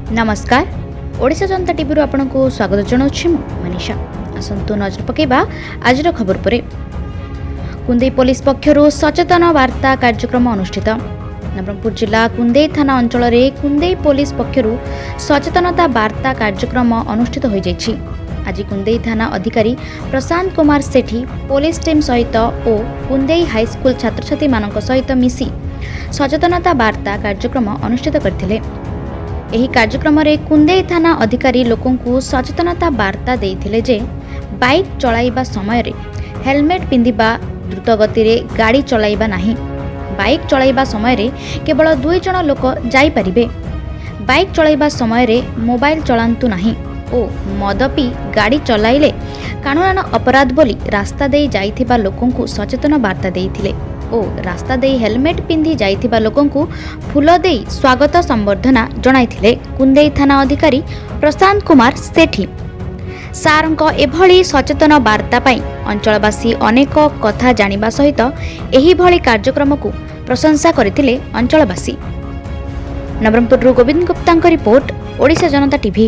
ନମସ୍କାର, ଓଡ଼ିଶା ଜନତା ଟିଭିରୁ ଆପଣଙ୍କୁ ସ୍ୱାଗତ ଜଣାଉଛି ମୁଁ ମନୀଷା। ଆସନ୍ତୁ ନଜର ପକାଇବା ଆଜିର ଖବର ଉପରେ। କୁନ୍ଦେଇ ପୋଲିସ ପକ୍ଷରୁ ସଚେତନ ବାର୍ତ୍ତା କାର୍ଯ୍ୟକ୍ରମ ଅନୁଷ୍ଠିତ। ନବରଙ୍ଗପୁର ଜିଲ୍ଲା କୁନ୍ଦେଇ ଥାନା ଅଞ୍ଚଳରେ କୁନ୍ଦେଇ ପୋଲିସ ପକ୍ଷରୁ ସଚେତନତା ବାର୍ତ୍ତା କାର୍ଯ୍ୟକ୍ରମ ଅନୁଷ୍ଠିତ ହୋଇଯାଇଛି। ଆଜି କୁନ୍ଦେଇ ଥାନା ଅଧିକାରୀ ପ୍ରଶାନ୍ତ କୁମାର ସେଠୀ ପୋଲିସ ଟିମ୍ ସହିତ ଓ କୁନ୍ଦେଇ ହାଇସ୍କୁଲ ଛାତ୍ରଛାତ୍ରୀମାନଙ୍କ ସହିତ ମିଶି ସଚେତନତା ବାର୍ତ୍ତା କାର୍ଯ୍ୟକ୍ରମ ଅନୁଷ୍ଠିତ କରିଥିଲେ। ଏହି କାର୍ଯ୍ୟକ୍ରମରେ କୁନ୍ଦେଇ ଥାନା ଅଧିକାରୀ ଲୋକଙ୍କୁ ସଚେତନତା ବାର୍ତ୍ତା ଦେଇଥିଲେ ଯେ ବାଇକ୍ ଚଳାଇବା ସମୟରେ ହେଲମେଟ୍ ପିନ୍ଧିବା, ଦ୍ରୁତ ଗତିରେ ଗାଡ଼ି ଚଳାଇବା ନାହିଁ, ବାଇକ୍ ଚଳାଇବା ସମୟରେ କେବଳ ଦୁଇ ଜଣ ଲୋକ ଯାଇପାରିବେ, ବାଇକ୍ ଚଳାଇବା ସମୟରେ ମୋବାଇଲ ଚଳାନ୍ତୁ ନାହିଁ ଓ ମଦ ପିଇ ଗାଡ଼ି ଚଲାଇଲେ କାନୁନାନ ଅପରାଧ ବୋଲି ରାସ୍ତା ଦେଇ ଯାଇଥିବା ଲୋକଙ୍କୁ ସଚେତନ ବାର୍ତ୍ତା ଦେଇଥିଲେ ଓ ରାସ୍ତା ଦେଇ ହେଲମେଟ୍ ପିନ୍ଧି ଯାଇଥିବା ଲୋକଙ୍କୁ ଫୁଲ ଦେଇ ସ୍ୱାଗତ ସମ୍ବର୍ଦ୍ଧନା ଜଣାଇଥିଲେ କୁନ୍ଦେଇ ଥାନା ଅଧିକାରୀ ପ୍ରଶାନ୍ତ କୁମାର ସେଠୀ। ସାର୍ଙ୍କ ଏଭଳି ସଚେତନ ବାର୍ତ୍ତା ପାଇଁ ଅଞ୍ଚଳବାସୀ ଅନେକ କଥା ଜାଣିବା ସହିତ ଏହିଭଳି କାର୍ଯ୍ୟକ୍ରମକୁ ପ୍ରଶଂସା କରିଥିଲେ ଅଞ୍ଚଳବାସୀ। ନବରଙ୍ଗପୁରରୁ ଗୋବିନ୍ଦ ଗୁପ୍ତାଙ୍କ ରିପୋର୍ଟ, ଓଡ଼ିଶା ଜନତା ଟିଭି।